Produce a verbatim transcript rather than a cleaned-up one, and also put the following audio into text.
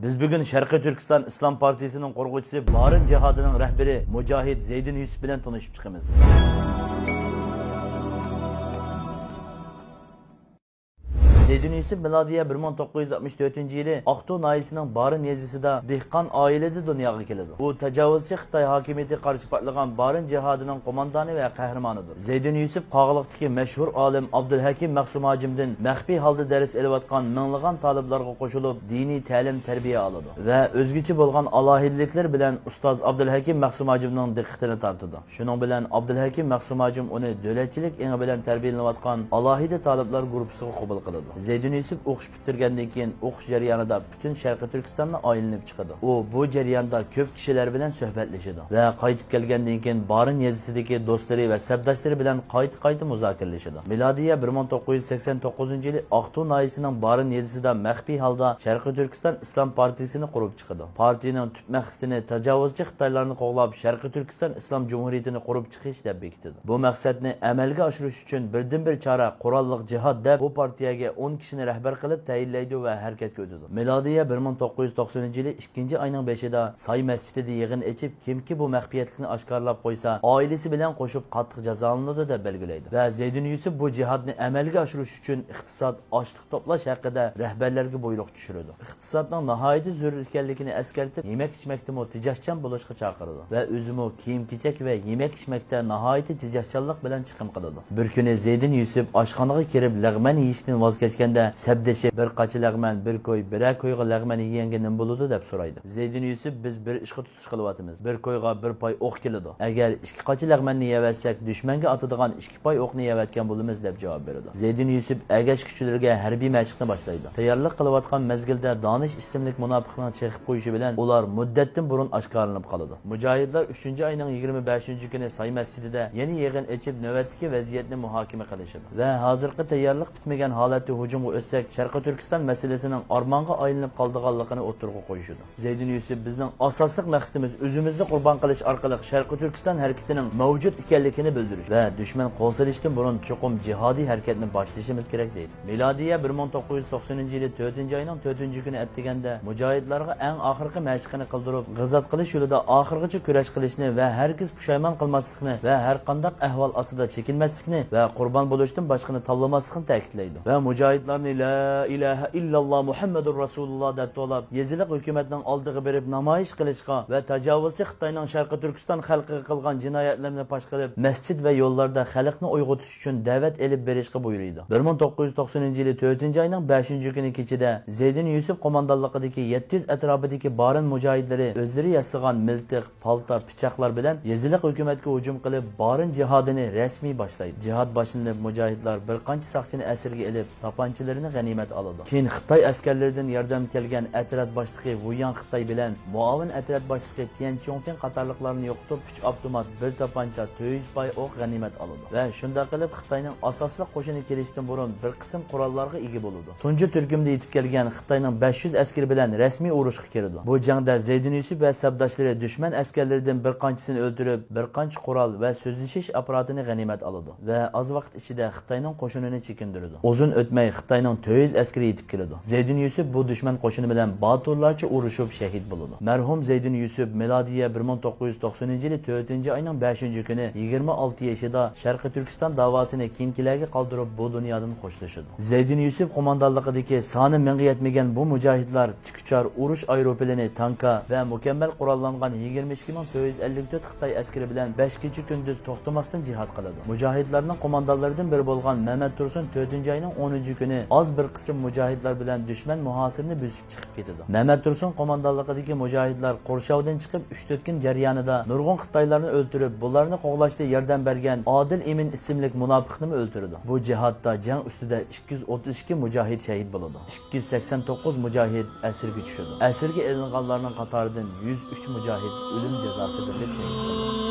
بىز بۈگۈن شەرقىي تۈركىستان ئىسلام پارتىيىسىنىڭ قۇرغۇچىسى بارىن جىھادىنىڭ رەھبىرى مۇجاھىد زەيدىن يۈسۈپ بىلەن تونۇشۇپ چىقىمىز. زەيدىن يۈسۈپ مىلادىيە بىر مىڭ توققۇز يۈز ئاتمىش تۆتىنچى يىلى ئاقتۇ ناھىيەسىنىڭ بارىن يېزىسىدا دېھقان ئائىلىدە دۇنياغا كېلىدۇ. ئۇ تاجاۋۇزچى خىتاي ھاكىمىيىتىگە قارشى پارتلىغان بارىن جىھادىنىڭ قوماندانى ۋە قەھرىمانىدۇر. زەيدىن يۈسۈپ قاغىلىقتىكى مەشھۇر ئالىم ئابدۇلھەكىم مەخسۇمھاجىمدىن مەخپىي ھالدا دەرس ئېلىۋاتقان مىڭلىغان تالىپلارغا قوشۇلۇپ، دىنىي تەلىم-تەربىيە ئالىدۇ ۋە ئۆزگىچە بولغان ئالاھىدىلىكلىرى بىلەن ئۇستاز ئابدۇلھەكىم مەخسۇمھاجىمنىڭ دىققىتىنى تارتىدۇ. شۇنىڭ بىلەن ئابدۇلھەكىم مەخسۇمھاجىم ئۇنى دۆلەتچىلىك ئېڭى بىلەن تەربىيەلىنىۋاتقان ئالاھىدە تالىپلار گۇرۇپپىسىغا قوبۇل قىلىدۇ. زەيدىن يۈسۈپ ئوقۇش پۈتتۈرگەندىن كېيىن، ئوقۇش جەريانىدا پۈتۈن شەرقىي تۈركىستاننى ئايلىنىپ چىقىدۇ. ئۇ بۇ جەرياندا كۆپ كىشىلەر بىلەن سۆھبەتلىشىدۇ ۋە قايتىپ كەلگەندىن كېيىن بارىن يېزىسىدىكى دوستلىرى ۋە سەپداشلىرى بىلەن قايتا-قايتا مۇزاكىرىلىشىدۇ. مىلادىيە بىر مىڭ توققۇز يۈز سەكسەن توققۇزىنچى يىلى ئاقتۇ ناھىيەسىنىڭ بارىن يېزىسىدا مەخپىي ھالدا شەرقىي تۈركىستان ئىسلام پارتىيىسىنى قۇرۇپ چىقىدۇ. پارتىيىنىڭ تۈپ مەقسىتىنى تاجاۋۇزچى خىتايلارنى قوغلاپ، شەرقىي تۈركىستان ئىسلام جۇمھۇرىيىتىنى قۇرۇپ چىقىش دەپ بېكىتىدۇ. بۇ مەقسەتنى ئەمەلگە ئاشۇرۇش ئۈچۈن بىردىنبىر چارە قوراللىق جىھاد دەپ، بۇ پارتىيەگە ئون كىشىنى رەھبەر قىلىپ تەيىنلەيدۇ ۋە ھەرىكەتكە ئۆتىدۇ. مىلادىيە بىر مىڭ توققۇز يۈز توقسىنىنچى يىلى ئىككىنچى ئاينىڭ بېشىدا ساي مەسچىتىدە يىغىن ئېچىپ، كىمكى بۇ مەخپىيەتلىكنى ئاشكارىلاپ قويسا، ئائىلىسى بىلەن قوشۇپ قاتتىق جازالىنىدۇ دەپ بەلگىلەيدۇ. ۋە زەيدىن يۈسۈپ بۇ جىھادنى ئەمەلگە ئاشۇرۇش ئۈچۈن ئىقتىساد، ئاشلىق توپلاش ھەققىدە رەھبەرلەرگە بۇيرۇق چۈشۈرىدۇ. ئىقتىسادنىڭ ناھايىتى زۆرۈر ئىكەنلىكىنى ئەسكەرتىپ، يېمەك-ئىچمەكتىمۇ تېجەشچان بولۇشقا چاقىرىدۇ ۋە ئۆزىمۇ كىيىم-كېچەك ۋە يېمەك-ئىچمەكتە ناھايىتى تېجەشچانلىق بىلەن چىقىم قىلىدۇ. بىر كۈنى زەيدىن يۈسۈپ ئاشخانىغا كىرىپ لەغمەن يېيىشتىن ۋاز كەچكەندە، سەپدىشى، «بىر قاچا لەغمەن، بىر كوي، بىرەر كويغا لەغمەن يېگەنگە نېمە بولىدۇ؟» دەپ سورايدۇ. زەيدىن يۈسۈپ، «بىز بىر ئىشقا تۇتۇش قىلىۋاتىمىز. بىر كويغا بىر پاي ئوق كېلىدۇ. ئەگەر ئىككى قاچا لەغمەننى يەۋەتسەك، دۈشمەنگە ئاتىدىغان ئىككى پاي ئوقنى يەۋەتكەن بولىمىز» دەپ جاۋاب بېرىدۇ. زەيدىن يۈسۈپ ئەگەشكۈچىلىرىگە ھەربىي مەشىقنى باشلايدۇ. تەييارلىق قىلىۋاتقان مەزگىلدە دانىش ئىسىملىك مۇناپىقنىڭ چېقىپ قويۇشى بىلەن ئۇلار مۇددەتتىن بۇرۇن ئاشكارىلىنىپ قالىدۇ. مۇجاھىدلار ئۈچىنچى ئاينىڭ يىگىرمە بەشىنچى كۈنى ساي مەسچىتىدە يەنە يىغىن ئېچىپ، نۆۋەتتىكى ۋەزىيەتنى مۇھاكىمە قىلىشىدۇ ۋە ھازىرقى تەييارلىق پۈتمىگەن ھالەتتە ھۇجۇمغا ئۆتسەك، شەرقىي تۈركىستان مەسىلىسىنىڭ ئارمانغا ئايلىنىپ قالىدىغانلىقىنى ئوتتۇرىغا قويۇشىدۇ. زەيدىن يۈسۈپ، «بىزنىڭ ئاساسلىق مەقسىتىمىز ئۆزىمىزنى قۇربان قىلىش ئارقىلىق شەرقىي تۈركىستان ھەرىكىتىنىڭ مەۋجۇت ئىكەنلىكىنى بىلدۈرۈش ۋە دۈشمەن قول سېلىشتىن بۇرۇن چوقۇم جىھادىي ھەرىكەتنى باشلىشىمىز كېرەك» دەيدۇ. مىلادىيە بىر مىڭ توققۇز يۈز توقسىنىنچى يىلى تۆتىنچى ئاينىڭ تۆتىنچى كۈنى ئەتىگەندە مۇجاھىدلارغا ئەڭ ئاخىرقى مەشىقىنى قىلدۇرۇپ، غىزات قىلىش يولىدا ئاخىرغىچە كۈرەش قىلىشنى ۋە ھەرگىز پۇشايمان قىلماسلىقنى ۋە ھەرقانداق ئەھۋال ئاستىدا چېكىنمەسلىكنى ۋە قۇربان بولۇشتىن باشقىنى تاللىماسلىقنى تەكىتلەيدۇ. ۋە مۇجاھىدلارنى «لا ئىلاھە ئىللاللا مۇھەممەدۇر رەسۇلۇللا» دەپ توۋلاپ، يېزىلىق ھۆكۈمەتنىڭ ئالدىغا بېرىپ نامايىش قىلىشقا ۋە تاجاۋۇزچى خىتاينىڭ شەرقىي تۈركىستان خەلقىگە قىلغان جىنايەتلىرىنى پاش قىلىپ، مەسچىت ۋە يوللاردا خەلقنى ئويغىتىش ئۈچۈن دەۋەت ئېلىپ بېرىشقا بۇيرۇيدۇ. بىر مىڭ توققۇز يۈز توقسىنىنچى يىلى تۆتىنچى ئاينىڭ بەشىنچى كۈنى كېچىدە زەيدىن يۈسۈپ قوماندانلىقىدىكى يەتتە يۈز ئەتراپىدىكى بارىن مۇجاھىدلىرى ئۆزلىرى ياسىغان مىلتىق، پالتا، پىچاقلار بىلەن يېزىلىق ھۆكۈمەتكە ھۇجۇم قىلىپ، بارىن جىھادىنى رەسمىي باشلايدۇ. جىھاد باشلىنىپ، مۇجاھىدلار بىر قانچە ساقچىنى ئەسىرگە ئېلىپ، تاپانچىلىرىنى غەنىيمەت ئالىدۇ. كېيىن خىتاي ئەسكەرلىرىدىن ياردەم كەلگەن ئەترەت باشلىقى ۋۇ ياڭ خىتاي بىلەن مۇئاۋىن ئەترەت باشلىقى تيەن چيۇڭفېڭ قاتارلىقلارنى يوقىتىپ، ئۈچ ئاپتومات، بىر تاپانچا، تۆت يۈز پاي ئوق غەنىيمەت ئالىدۇ ۋە شۇنداق قىلىپ خىتاينىڭ ئاساسلىق قوشۇنى كېلىشتىن بۇرۇن بىر قىسىم قوراللارغا ئىگە بولىدۇ. تۇنجى تۈركۈمدە يېتىپ كەلگەن خىتاينىڭ بەش يۈز ئەسكىرى بىلەن رەسمىي ئۇرۇشقا كىرىدۇ. بۇ جەڭدە زەيدىن يۈسۈپ ۋە سەپداشلىرى دۈشمەن ئەسكەرلىرىدىن بىر قانچىسىنى ئۆلتۈرۈپ، بىر قانچە قورال ۋە سۆزلىشىش ئاپپاراتىنى غەنىيمەت ئالىدۇ ۋە ئاز ۋاقىت ئىچىدە خىتاينىڭ قوشۇنىنى چېكىندۈرىدۇ. ئۇزۇن ئۆتمەي خىتاينىڭ تۆت يۈز ئەسكىرى يېتىپ كېلىدۇ. زەيدىن يۈسۈپ بۇ دۈشمەن قوشۇنى بىلەن باتۇرلارچە ئۇرۇشۇپ شەھىت بولىدۇ. مەرھۇم زەيدىن يۈسۈپ مىلادىيە بىر مىڭ توققۇز يۈز توقسىنىنچى يىلى تۆتىنچى ئاينىڭ بەشىنچى كۈنى يىگىرمە ئالتە يېشىدا شەرقىي تۈركىستان داۋاسىنى كېيىنكىلەرگە قالدۇرۇپ، بۇ دۇنيادىن خوشلىشىدۇ. زەيدىن يۈسۈپ قوماندانلىقىدىكى سانى مىڭغا يەتمىگەن بۇ مۇجاھىدلار تىكۇچار ئۇرۇش ئايروپىلىنى، تانكا ۋە مۇكەممەل قوراللانغان يىگىرمە ئىككى مىڭ تۆت يۈز ئەللىك تۆت خىتاي ئەسكىرى بىلەن بەش كېچە-كۈندۈز توختىماستىن جىھاد قىلىدۇ. مۇجاھىدلارنىڭ قوماندانلىرىدىن بىرى بولغان مەمەت تۇرسۇن تۆتىنچى ئاينىڭ ئونىنچى كۈنى ئاز بىر قىسىم مۇجاھىدلار بىلەن دۈشمەن مۇھاسىرىنى بۆسۈپ چىقىپ كېتىدۇ. مەمەت تۇرسۇن قوماندانلىقىدىكى مۇجاھىدلار قورشاۋدىن چىقىپ، ئۈچ-تۆت كۈن جەريانىدا نۇرغۇن خىتايلارنى ئۆلتۈرۈپ، بۇلارنى قوغلاشتا ياردەم بەرگەن ئادىل ئىمىن ئىسىملىك مۇناپىقنىمۇ ئۆلتۈرىدۇ. بۇ جىھادتا جەڭ ئۈستىدە ئىككى يۈز ئوتتۇز ئىككى مۇجاھىد شەھىت بولىدۇ. ئىككى يۈز سەكسەن توققۇز مۇجاھىد ئەسىرگە چۈشىدۇ. ئەسىرگە ئېلىنغانلارنىڭ قاتارىدىن يۈز ئۈچ مۇجاھىد ئۆلۈم جازاسى بېرىلىپ شەھىت قىلىنىدۇ.